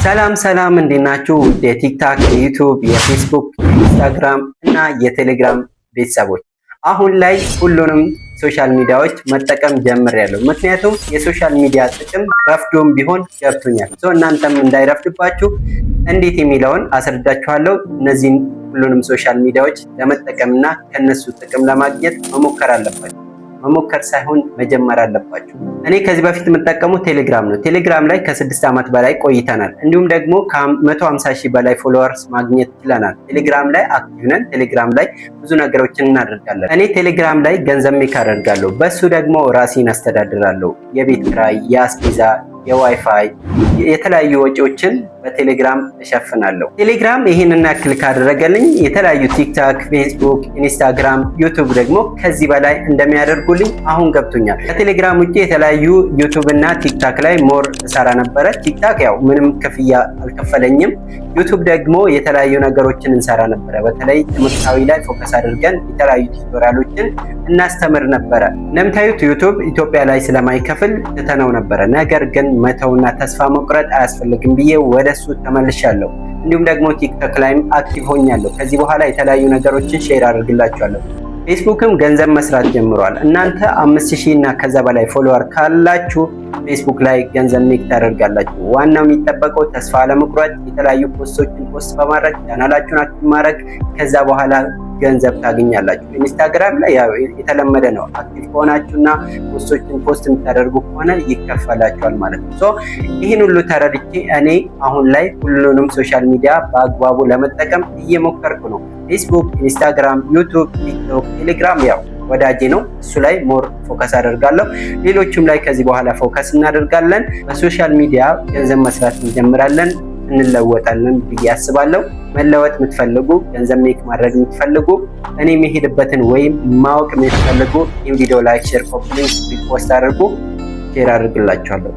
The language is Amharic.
ሰላም ሰላም፣ እንዴት ናችሁ? የ TikTok፣ የ YouTube፣ የ Facebook፣ የ Instagram እና የቴሌግራም ቤተሰቦች፣ አሁን ላይ ሁሉንም social media ዎች መጠቀም ጀምሬያለሁ። ምክንያቱም የ social media ጥቅም ረፍዶም ቢሆን ገብቶኛል። So እናንተም እንዳይረፍድባችሁ እንዴት የሚለውን አስረዳችኋለሁ። እነዚህን ሁሉንም social media ዎች ለመጠቀምና ከነሱ ጥቅም ለማግኘት መሞከር አለባችሁ። መሞከር ሳይሆን መጀመር አለባችሁ። እኔ ከዚህ በፊት የምጠቀመው ቴሌግራም ነው። ቴሌግራም ላይ ከ6 ዓመት በላይ ቆይተናል። እንዲሁም ደግሞ ከ150 ሺህ በላይ followers ማግኘት ችለናል። ቴሌግራም ላይ active ነን። ቴሌግራም ላይ ብዙ ነገሮችን እናደርጋለን። እኔ ቴሌግራም ላይ ገንዘብ make አደርጋለሁ። በሱ ደግሞ ራሴን አስተዳድራለሁ። የቤት ኪራይ፣ የአስቤዛ፣ የዋይፋይ፣ የተለያዩ ወጪዎችን በቴሌግራም እሸፍናለሁ። ቴሌግራም ይህንን ያክል ካደረገልኝ የተለያዩ TikTok፣ Facebook፣ Instagram፣ YouTube ደግሞ ከዚህ በላይ እንደሚያደርጉልኝ አሁን ገብቶኛል። ከቴሌግራም ውጭ የተለያዩ YouTube እና TikTok ላይ more እሰራ ነበረ። TikTok ያው ምንም ክፍያ አልከፈለኝም። YouTube ደግሞ የተለያዩ ነገሮችን እንሰራ ነበረ። በተለይ ትምህርታዊ ላይ focus አድርገን የተለያዩ tutorial ኦችን እናስተምር ነበረ። እንደምታዩት YouTube ኢትዮጵያ ላይ ስለማይከፍል ትተነው ነበረ። ነገር ግን መተውና ተስፋ መቁረጥ አያስፈልግም ብዬ ወደሱ ተመልሻለሁ። እንዲሁም ደግሞ TikTok ላይም active ሆኛለሁ። ከዚህ በኋላ የተለያዩ ነገሮችን share አደርግላችኋለሁ። ፌስቡክም ገንዘብ መስራት ጀምሯል። እናንተ 5000 እና ከዛ በላይ follower ካላችሁ ፌስቡክ ላይ ገንዘብ make ታደርጋላችሁ። ዋናው የሚጠበቀው ተስፋ አለመቁረጥ፣ የተለያዩ post ኦችን post በማድረግ ቻናላችሁን active ማድረግ፣ ከዛ በኋላ ገንዘብ ታገኛላችሁ። Instagram ላይ ያው የተለመደ ነው። Active ከሆናችሁና post ኦችን post የምታደርጉ ከሆነ ይከፈላችኋል ማለት ነው። So ይህን ሁሉ ተረድቼ እኔ አሁን ላይ ሁሉንም social media በአግባቡ ለመጠቀም እየሞከርኩ ነው። Facebook፣ Instagram፣ YouTube፣ TikTok፣ Telegram ያው ወዳጄ ነው። እሱ ላይ more focus አደርጋለሁ። ሌሎችም ላይ ከዚህ በኋላ focus እናደርጋለን። በ social media ገንዘብ መስራት እንጀምራለን፣ እንለወጣለን ብዬ አስባለሁ። መለወጥ የምትፈልጉ፣ ገንዘብ make ማድረግ የምትፈልጉ፣ እኔ የምሄድበትን ወይም ማወቅ የምትፈልጉ ይህን ቪዲዮ like፣ share፣ copy link፣ repost አድርጉ። Share አድርግላችኋለሁ።